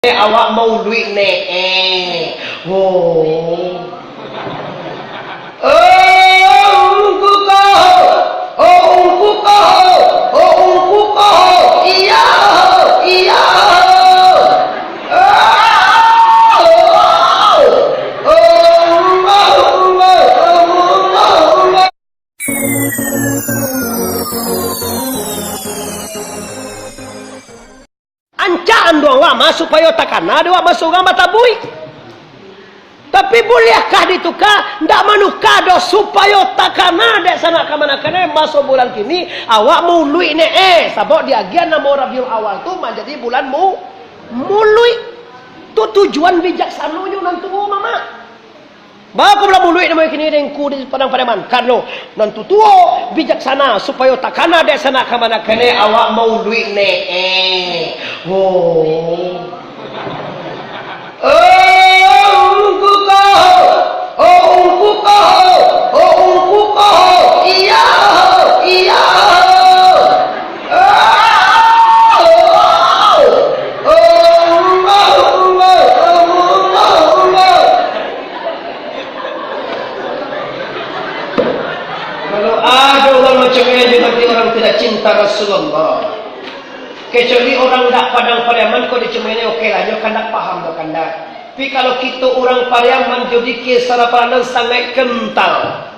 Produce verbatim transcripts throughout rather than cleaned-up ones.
Awak mauluik ne, eh. Oh. Oh, ungku ko. Oh, ungku ko. Oh, ungku ko. Iya, iya. Oh, oh, oh, oh, oh, oh. Ancak anduang lama supayo takana dek awak baso urang batabuik. Tapi buliahkah dituka? Ndak manuka doh, supayo takana dek sanak kamanakan, eh, maso bulan kini awak mauluik ne, eh, sabab di agiah namo Rabiul Awal tu manjadi bulan mu-, muluik. Tu tujuan bijaksanonyo nan tuo, Mamak. Baa ko bulan muluik namo kini dek ngku di Padang Pariaman? Karano nan tutuo bijaksana, supayo takana dek sanak kamanakan, eh, awak mauluik ne, eh. Oh. Oh, ungku ko. Oh, ungku ko. Oh, ungku ko. Iya, iya. Oh, oh, oh, oh, oh, oh. Kalau ado urang macam ini, berarti urang tidak cinta Rasulullah. Kecuali urang dak Padang Pariaman, kok dicemehne, oke lah, nyo kandak paham tu kandak. Tapi kalau kito urang Pariaman, jo dikir sarapanan sangaik kental.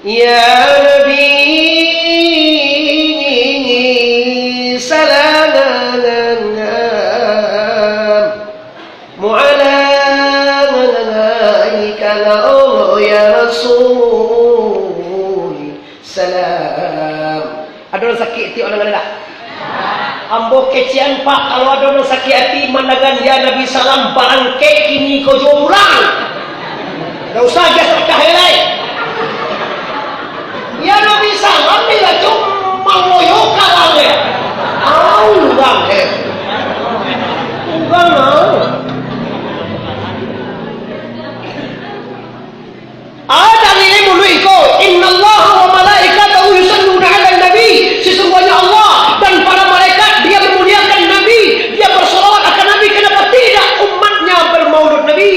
Ya Nabi, salam. Mu'alaika ya Rasul, salam. Ado nan sakik ati awak nan ado dak? Ambo kecekan, Pak, kalau ado nan sakik ati mandangan ya Nabi salam, barangkek kini ko juo pulang. Ndak usah agiah sadakah lai. Ya Nabi salam, bila tu mangoyo kalam, eh. Au, urang, eh. Urang, au. Ada nilai muluik ko, "Innallaha wa malaikatahu yusalluna 'alan nabi." Sesungguhnya Allah dan para malaikat, Dia memuliakan Nabi, Dia bersolawat akan Nabi. Kenapa tidak umatnya bermaulud Nabi?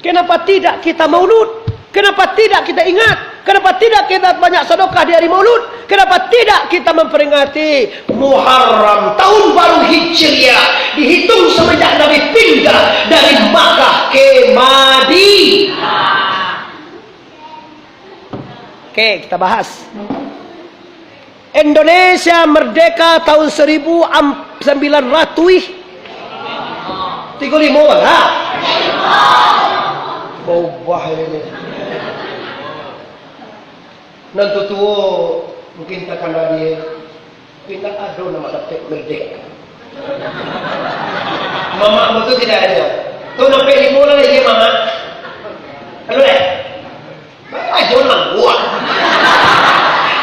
Kenapa tidak kita maulud? Kenapa tidak kita ingat? Kenapa tidak kita banyak sedekah di hari Maulud? Kenapa tidak kita memperingati Muharram, tahun baru Hijriah, dihitung semenjak Nabi pindah dari Makkah ke Madinah? Oke, kita bahas. Indonesia merdeka tahun seribu sembilan ratus tigo limo, kan? Baubah ini. Nan tutuo mungkin takana dia, tapi ndak ado nan dapek merdeka. Mamak batua tidak ada. Tu nampek limo lah, iya, Mamak. Anu, eh? Ajo nangguak.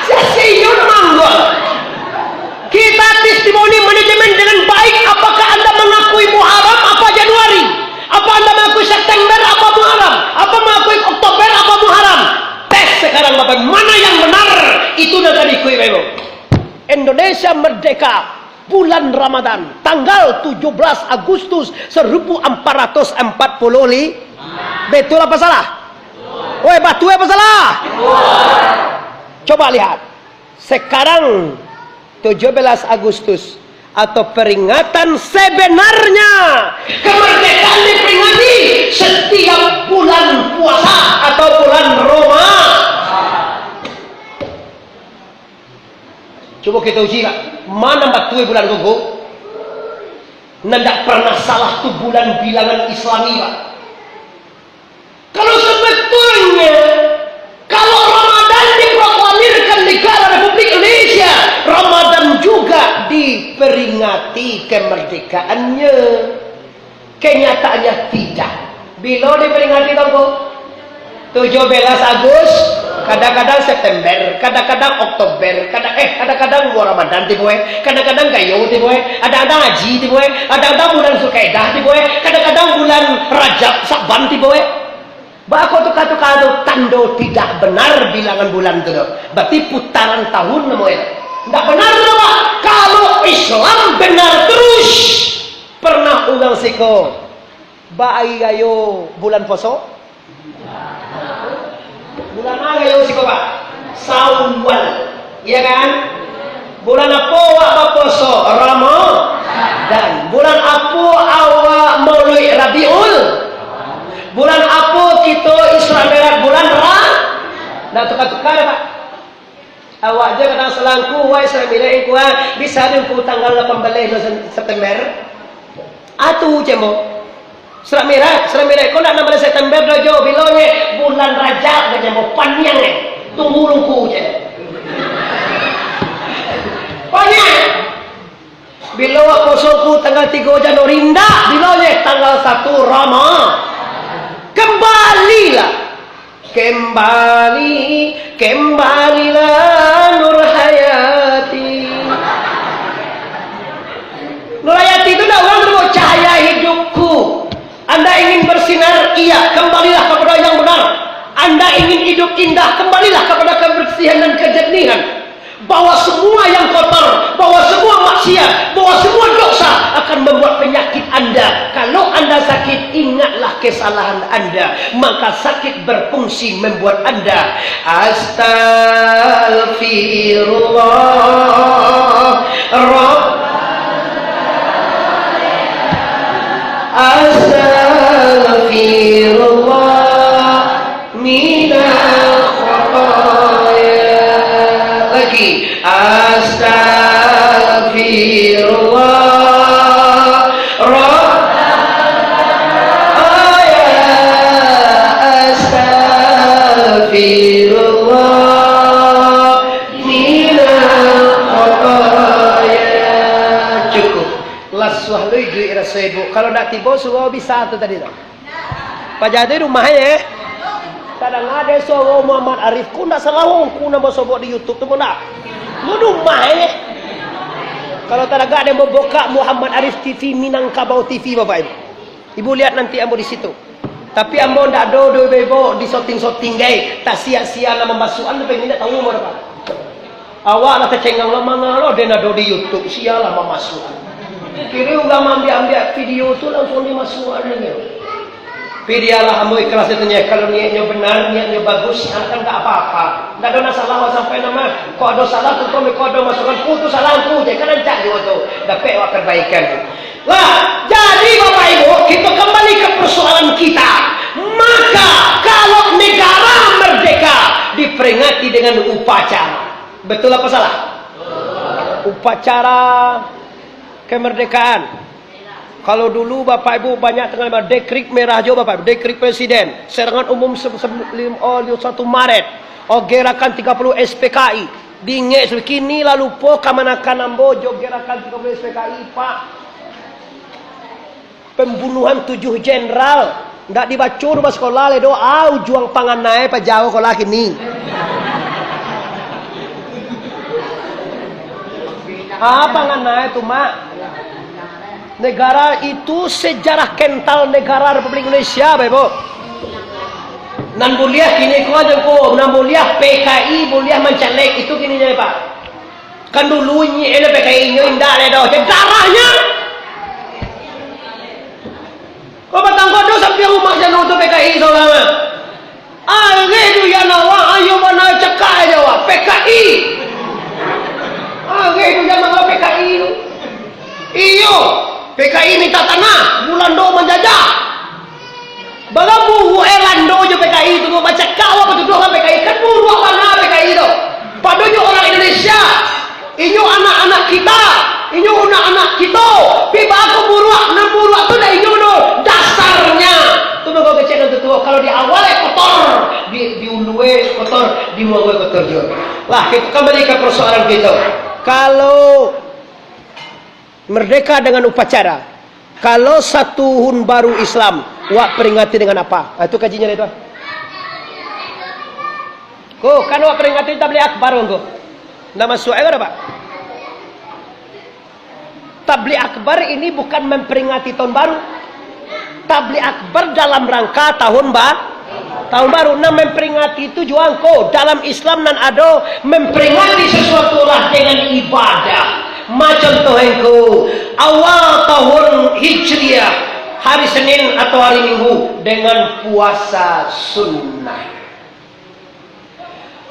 Sia-sia inyo nangguak. Kita testimoni manajemen dengan baik, apakah Anda mengakui Muharram apa Januari? Apa Anda mengakui September apa Muharram? Apa mengakui Oktober apa Muharram? Tes sekarang, Bapak, mana yang benar? Itu nan ka diikuik, Bapak Ibu. Indonesia merdeka bulan Ramadan, tanggal tujuh belas Agustus seribu empat ratus empat puluh lima. Betul apa salah? Oi, batua apa salah? Coba lihat. Sekarang tujuh belas Agustus atau peringatan sebenarnya kemerdekaan diperingati setiap bulan puasa atau bulan Roma. Cubo kito uji lah, ma nan batua bulan ko? Nan ndak pernah salah tu bulan bilangan Islami, Pak. Kalau sebetulnya, kalau Ramadan diproklamirkan di negara Republik Indonesia, Ramadan juga diperingati kemerdekaannya. Kenyataannya tidak. Bilo diperingati, Bang, ko? Tujuh belas Agus, kadang-kadang September, kadang-kadang Oktober, kadang, eh, kadang-kadang bulan Ramadan tibo, eh, kadang-kadang Gayo tibo, eh, kadang-kadang Haji tibo, eh, kadang-kadang bulan Zulkaidah tibo, eh, kadang-kadang bulan Rajab, Sa'ban tibo, eh. Baa kok tuka-tuka tu? Tando tidak benar bilangan bulan tu doh. Berarti putaran tahun namonyo. Ndak benar tu, Pak. Ka Kalau Islam benar terus, pernah urang siko ba ari rayo bulan puaso? Bulan ma rayo siko, Pak? Syawal. Iya kan? Bulan apo awak bapuaso? Ramadan. Bulan apo awak maulid? Rabiul. Bulan apo kito Isra Mi'raj? Bulan Ra-, ndak tuka-tuka doh, Pak. Awak jo kadang salangku, wai Isra Mi'raj, kuah, bisa di ku tanggal lapan baleh September. Atu cembo. Isra Mi'raj, Isra Mi'raj ko ndak enam baleh September doh jo, bilo nye bulan Rajab doh cembo, paniang nye. Tunggu lungku cembo. Paniang. Bilo awak puaso ku tanggal tigo Januari, indak, bilo nye tanggal satu Rama. Kembalilah. Kembali, kembalilah Nur Hayati. Nur Hayati itu dah urang tu, cahaya hidupku. Anda ingin bersinar? Iya, kembalilah kepada yang benar. Anda ingin hidup indah? Kembalilah kepada kebersihan dan kejernihan. Bahwa semua yang kotor, bahwa semua maksiat, bahwa semua dosa akan membuat penyakit Anda. Kalau Anda sakit, ingatlah kesalahan Anda. Maka sakit berfungsi membuat Anda astagfirullah. Rabb-, astagfirullah. Minal khataya. Lagi. Astagfirullah. Rabbaya. Astagfirullah. Minal khataya. Cukup. Lah suah lo iduik raso ibu. Kalau ndak tibo surau bisa tu tadi tu. Paja tu di rumah, eh. Kadang ado suaro Muhammad Arif, ku ndak salah, ku nan basobok di YouTube tu, ku ndak. Lu di rumah, eh. Kalau taragak ado nan babukak Muhammad Arif T V, Minangkabau T V, Bapak Ibu. Ibu lihat nanti ambo di situ. Tapi ambo ndak ado doh, Ibu, di syuting-syuting, gai. Tak sia-sia lah mamasuakan, tapi ndak tahu ambo dah, Pak. Awak lah tacengang lah, manga lo den ado di YouTube, sia lah mamasuakan. Kiro urang maambiak-ambiak video tu langsuang dimasuakan nyo. Tapi dialah ambo ikhlas itu nyo, kalau niatnyo benar, niatnyo bagus, kan ndak apa-apa. Ndak ado masalah awak sampai nama. Kok ado salah tu, kok ado masuakan, ku tu salah ku, jadi kan rancak juo tu. Dapek awak kebaikan. Lah, jadi Bapak Ibu, kita kembali ke persoalan kita. Maka, kalau negara merdeka diperingati dengan upacara, betul apa salah? Upacara kemerdekaan. Kalau dulu Bapak Ibu banyak tanggal lima, dekrit merah jo Bapak Ibu, dekrit presiden, serangan umum se-, se-, lim-, oh, satu Maret, oh, gerakan tiga puluh S P K I, diingek, kini lah lupo kamanakan ambo jo gerakan tiga puluh S P K I, Pak. Pembunuhan tujuh jenderal. Ndak dibaco doh ba sikolah lai doh, ah, ujuang panganai pajau ko lah kini. Ah, panganai tu, Mak. Negara itu sejarah kental negara Republik Indonesia, Bapak Ibu. Nan buliah kini ko aja ko, nan buliah P K I, buliah mancaleg, itu kini nyo, Pak. Kan dulu nyi-, eh, P K I nyo indak lai doh, cek darahnyo. Kau batangkok tu sampai rumah jano tu P K I sorang ah. Areh tu ya nawa, ayo mana cakak aja wah, P K I. Areh tu ya nawa P K I tu. Iyo, P K I minta tanah, Bulando manjajah. Baraburuak Elando jo P K I tu, bacakak awak batuduah kan P K I, kan buruak bana P K I tu. Padonyo orang Indonesia, inyo anak-anak kita, inyo anak-anak kito, pi baa kok buruak, nan buruak tu dak inyo doh, dasarnya. Tu mangko kecek nan tuo, kalau di awal eh kotor, di, di ulu eh kotor, di muaro eh kotor juo. Lah, kita kembali ke persoalan kita. Kalau Merdeka dengan upacara. Kalau satu tahun baru Islam, wak peringati dengan apa? Ah, itu kajinya itu. Ko, kan wak peringati tabligh akbar ko. Ndak masuk eh, Pak? Tabligh akbar ini bukan memperingati tahun baru. Tabligh akbar dalam rangka tahun ba-, tahun baru. Nah, memperingati itu juo ko. Dalam Islam nan ado memperingati sesuatu lah dengan ibadah. Macontoh engku, awal tahun Hijriah, hari Senin atau hari Minggu, dengan puasa sunnah.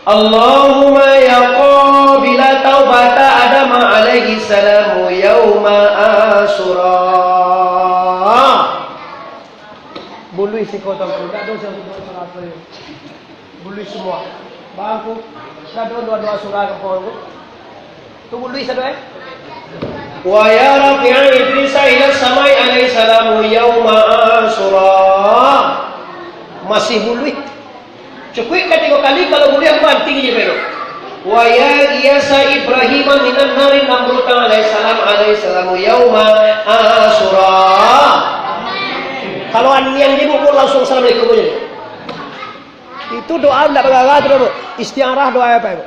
Allahumma ya qabila taubata Adam alaihi salamu yauma Asyura. Buluih siko tu, ndak doh siko tu. Buluih semua. Bangku. Ndak doh doa-doa surah ka pohon tu. Tu buluih sado, eh. Wa ya rafi'a Idrisa ila samai alaihi salamu yauma Asyura. Masih buluih. Cukuik ka tigo kali, kalau buluih aku banting je dulu. Wa ya iyasa Ibrahim minan nari Namrud alaihi salam alaihi salamu yauma Asyura. Kalau aniang je, Bu, langsung assalamualaikum aja. Itu doa ndak bagagah tu, Bu. Istiarah doa apa, Bu?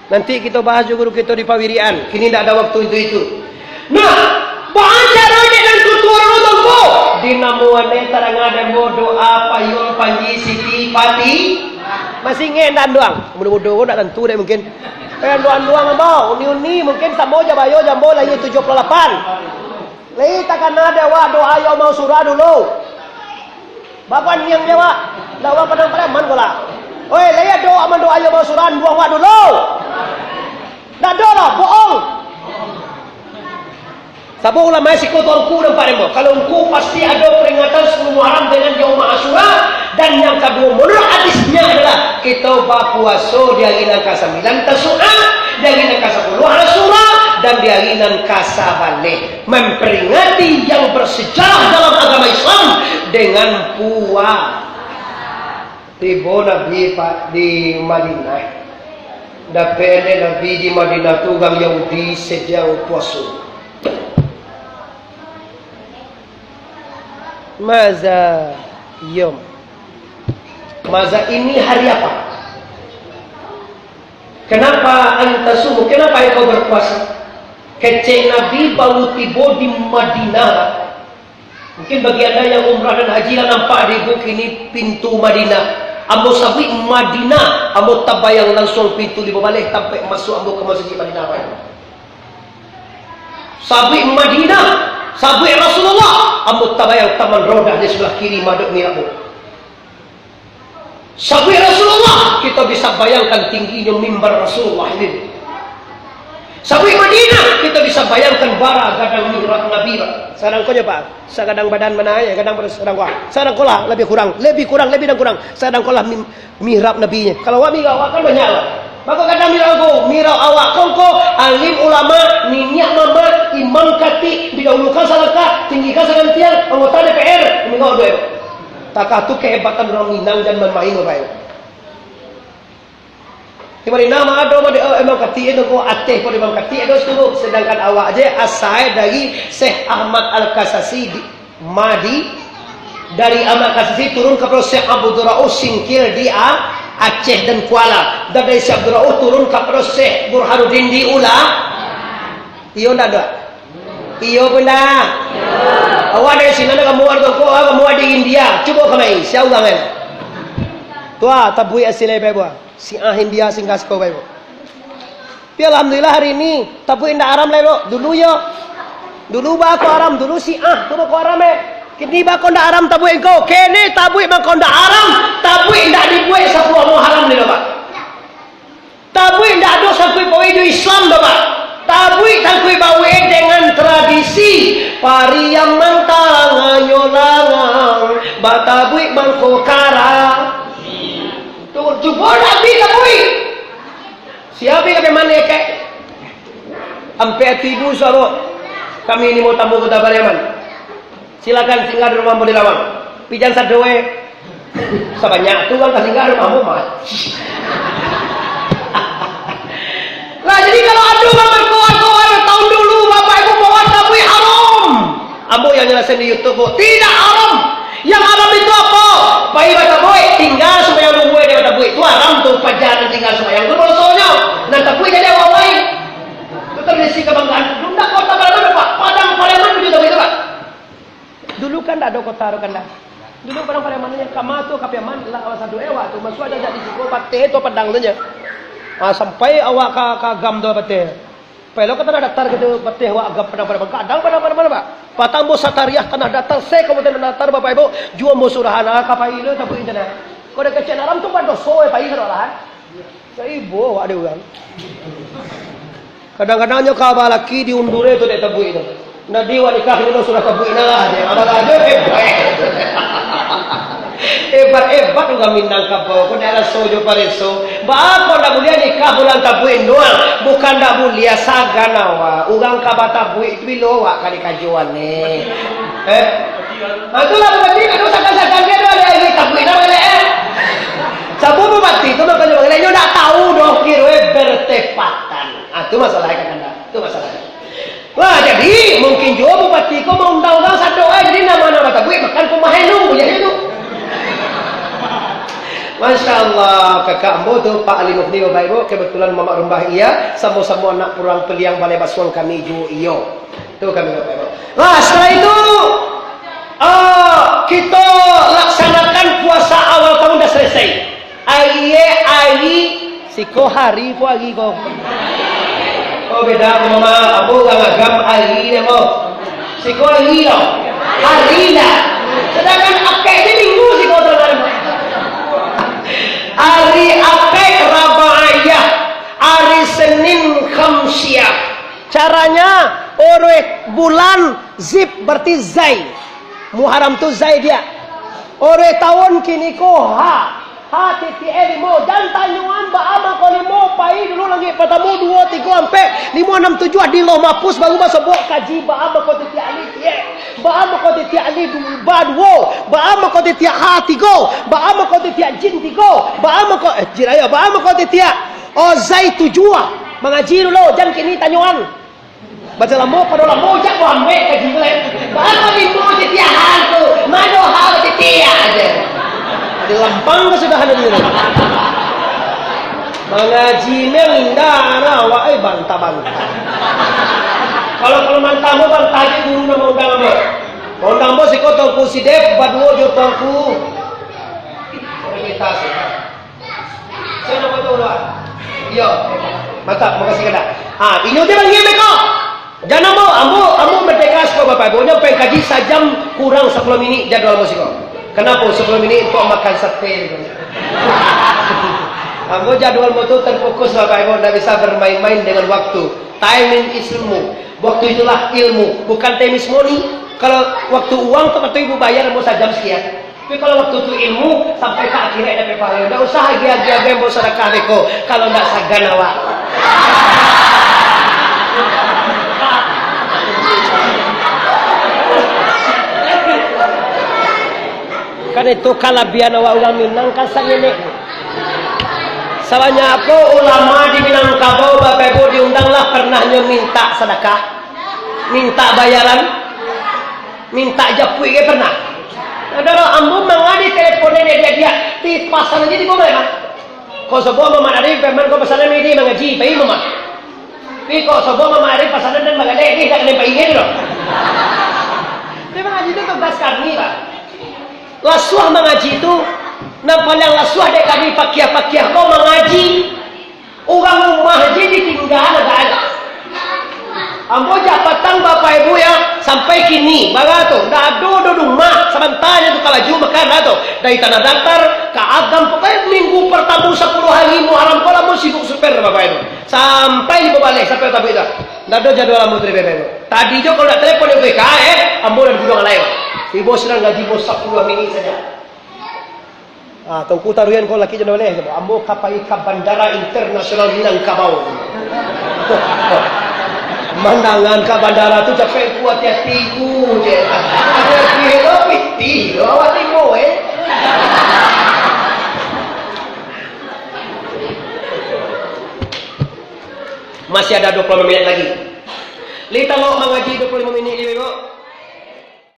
Nanti kito bahas jo guru kito di pawirian. Kini ndak ado waktu itu-itu. Nah, baa caro dek nan tuo-tuo dulu tu, Ngku? Dinamoan e tarang ado doa payuang panji Siti Pati. Masih ingek ndak, Anduang? Mudo-mudo ko ndak tantu dek mungkin. Eh, Anduang-anduang ambo, uni-uni mungkin samo jo bayo jo ambo lahia tujuah puluah lapan. Lai takana dek awak doa Yauma Asyura dulu? Baa ko aniang je awak? Lah awak Padang Pariaman ko lah. Oi, lai ado awak mandoa Yauma Asyura Anduang awak dulu? Ndak ado lah, bohong. Sabab ulama siko tu Ngku nampak dek ambo. Kalau Ngku pasti ado peringatan sapuluah Muharram dengan Yauma Asyura, dan yang kaduo, menurut hadisnya adalah kito bapuaso di hari nan kasambilan Tasu'a, di hari nan kasapuluah Asyura, dan di hari nan kasabaleh. Memperingati yang bersejarah dalam agama Islam dengan puasa. Tibo Nabi, Pak, di Madinah. Dapek dek Nabi di Madinah tu urang Yahudi sadang puaso. Maza yom. Maza ini hari apa? Kenapa antasumu? Kenapa engkau berpuasa? Kecek Nabi baru tibo di Madinah. Mungkin bagi anda yang umrah dan haji lah nampak di buku ini pintu Madinah. Ambo sabuik Madinah, ambo tabayang langsung pintu limo baleh tampek masuk ambo ka masjid Madinah, Pak. Sabuik Madinah, sabuik Rasulullah, ambo tabayang taman Rodah di sabalah kiri madok mihrab. Sabuik Rasulullah, kito bisa bayangkan tingginyo mimbar Rasulullah ini. Sabuik Madinah, kito bisa bayangkan bara gadang mihrab Nabi, Pak. Sadang ko nyo, Pak, sagadang badan bana, ya, gadang sadang ko. Sadang ko lah, lebih kurang, lebih kurang, lebih dan kurang. Sadang ko lah mim-, mihrab Nabi nyo. Kalau awak mihrab, awak kan banyak, Pak. Mako gadang mihrab ko, mihrab awak ko, ko alim ulama, niniak mamak, imam katik, didahulukan salangkah, tinggikan sagantiang, anggota D P R, mihrab duo, Pak. Takah tu kehebatan urang Minang, jan main-main, Bapak. Di Madinah mah ado, mah di, eh, Imam Katik itu ko, ateh ko di Imam Katik ado situ, sedangkan awak je asal dari Syekh Ahmad Al-Kasasi di Madi, dari Ahmad Kasasi turun ka Syekh Abdul Rauf Singkil di A-, Aceh dan Kuala, dan dari Syekh Abdul Rauf turun ka Syekh Burhanuddin di Ula. Iyo ndak, ndak? Iyo pun ndak? Awak dari sini ndak, kamu ada toko, kamu ada di India. Cubo kamari, sia urang kan? Tu ah, tabuik asli lai, Bapak. Syiah India singgah siko, Bapak. Tapi alhamdulillah hari ini, tabuik indak haram lai, Bro. Dulu yo. Dulu bako haram, dulu Syiah tu bako haram, eh. Kini bako indak haram tabuik ko. Kini tabuik bako indak haram, tabuik indak dibuek sapuluah Muharram ni, Bapak. Tabuik indak ado sangkuik paui jo Islam, Bapak. Tabuik sangkuik paui dengan tradisi. Pariaman talanganyo langang, batabuik mangko kara. Tu, cubo Nabi tabuik. Sia bi ka Pariaman ekek? Ampek ati ibu suaro. Kami ni mau tamu Kota Pariaman. Silakan singgah di rumah ambo di Lawang. Pijan sado, eh. Sabanyak tu urang ka singgah di rumah ambo mah. Lah, jadi kalau ado urang berkoar-koar tahun dulu, Bapak Ibu, bahwa tabuik haram. Ambo yang jelasin di YouTube, Bu. Tidak haram. Yang haram itu apa? Pai batabuik, tinggal sumbayang duo dek batabuik. Itu haram tu, paja nan tinggal sumbayang tu dosonyo. Nan tabuik jadi awak lain. Itu tradisi kebanggaan. Dulu ndak kota Pariaman, Pak. Padang Pariaman dulu tabuik tu, Pak. Dulu kan ndak ado kota tu kan dah. Dulu Padang Pariaman nyo, kama tu ka Piaman lah awak sado, eh, awak tu. Masuak aja di siko, pateh tu padang tu nyo. Ah, sampai awak ka, ka Agam tu pateh. Pelo ka Tanah Datar gitu, pateh wak agam padang-padang, kadang padang-padang, Pak. Patang bo satariah Tanah Datar, se Kabupaten Tanah Datar, Bapak Ibu, juo bo surahan, ah, ka pai lo tabuik tu nah. Kok dek kecek haram tu badoso, eh, pai ka lahan. Sa ibo awak dek urang. Kadang-kadang nyo ka balaki diundur tu dek tabuik tu. Nadi wak nikah ni lo surah tabuik nah, je. Abang aja hebat. Hebat-hebat urang Minangkabau, ko daerah Sojo Pareso. Baa kok ndak buliah nikah bulan tabuik doang? Bukan ndak buliah, sagan awak. Urang ka batabuik tu bilo awak ka dikajuan ni. Eh? Ha, itulah berarti kalau sagan-sagan dia tu ada lagi tabuik dah boleh, eh? Sabu bupati tu makanya banglainyo ndak tahu doh kiro, eh, bertepatan. Ah, tu masalahnya kakanda. Tu masalahnya. Wah, jadi mungkin juo bupati ko maundang-undang sado, eh, jadi nama-nama tabuik makan kumahen tu, jadi tu. Masya Allah, kakak ambo tu, Pak Ali Mufni, Bapak Ibu, kebetulan mamak rumbah iya, samo-samo anak puruang peliang balai basuang kami juo iyo. Tu kami Bapak Ibu. Nah, setelah itu, eh, kita laksanakan puasa awal tahun dah selesai. Aie, ari, siko hari ko ari ko. Oh, beda, Mama. Ambo urang Agam, ari namo. Siko ari lo. Hari lah. Sedangkan apek ni minggu siko tu, kan. Ari apek Rabaiyah, ari Senin Khamsiyah. Caranya, ureh bulan Zib berarti Zai. Muharram tu Zai dia. Ureh tahun kini ko Ha. Ha titiak e limo. Jan tanyoan baa mako limo, pai dulu langik partamo, duo, tigo, ampek, limo, anam, tujuah, di Lauh Mahfuz baru basobok kaji baa mako titiak alif ye. Baa mako titiak alif du-, ba duo. Baa mako titiak Ha tigo. Baa mako titiak Jim tigo. Baa mako, eh, Jim ayo. Baa mako titiak, oh, Zai tujuah. Mangaji dulu, jan kini tanyoan. Baca lamo, pado lamo, jak ko ambek kaji tu, eh. Baa ko limo titiak Ha tu, mano Ha titiak aja. Jadi lampang kasudahan tadi tu. Mangaji memang indak, nah, awak, eh, bantah-bantah. Kalau, kalau mantah mo, bantah je guru nan maundang ambo. Maundang ambo siko Tuanku Sidep, baduo jo Tuanku. Saya nama tu lah. Iyo. Mantap, makasih kanda. Ha, inyo je bangih beko. Jan ambo, ambo, ambo merdeka siko Bapak Ibu. Nyo pengkaji sajam kurang sapuluah minik jadwal ambo siko. Kenapa? Sapuluah minik untuk makan sate. Ambo jadwal ambo tu terfokus Bapak Ibu, ndak bisa bermain-main dengan waktu. Timing is ilmu. Waktu itulah ilmu, bukan time is money. Kalau waktu uang tu, waktu ibu bayar, ambo sajam sekian. Tapi kalau waktu tu ilmu, sampai ka akhirat dapek pahala. Ndak usah agiah-agiah ambo sadakah beko, kalau ndak sagan awak. Kan itu kalabihan awak urang Minang, kan sangenek. Sabanyak apo ulama di Minangkabau, Bapak Ibu, diundang lah, pernah nyo mintak sadakah, mintak bayaran? Mintak japuik ge pernah. Ado lo, ambo manga di telepon dia, dia, dia, di pasan aja di bawah, Mak. Ko sobo Mamak Arif, Mak, ko pasan dia mangaji, pai Mamak. Tapi ko sobo Mamak Arif pasan dia bagalek, dia dak kena pai ge tu lo. Tapi mangaji tu tugas kami, Pak. Lasuah mangaji tu, nan paliang lasuah dek kami pakiah-pakiah ko mangaji. Urang rumah je ditingga, dak ado. Ambo jak patang, Bapak Ibu, ya, sampai kini, bara tu, ndak ado doh rumah, sabanta nyo tukar baju, makan lah tu. Dari Tanah Datar ka Agam, pokoknyo minggu partamo sapuluah hari Muharram ko lah ambo sibuk super, Bapak Ibu. Sampai limo baleh, sampai tabuik tu. Ndak ado jadwal ambo tadi, Bapak Ibu. Tadi jo kalau ndak telepon dek F K, eh, ambo lah di guduang alai. Ibo sinan gaji ambo sapuluah minik sajo. Ah, Tuanku Taruyan ko laki jando leh, ambo ka pai ka Bandara Internasional Minangkabau. Mandangan ka bandara tu capek ku, hati-hati ku je. Hati-hati lo, piti lo awak timo, eh. Masih ada dua puluh lima minit lagi. Lita lo mangaji dua puluh lima minit ni, Ibu.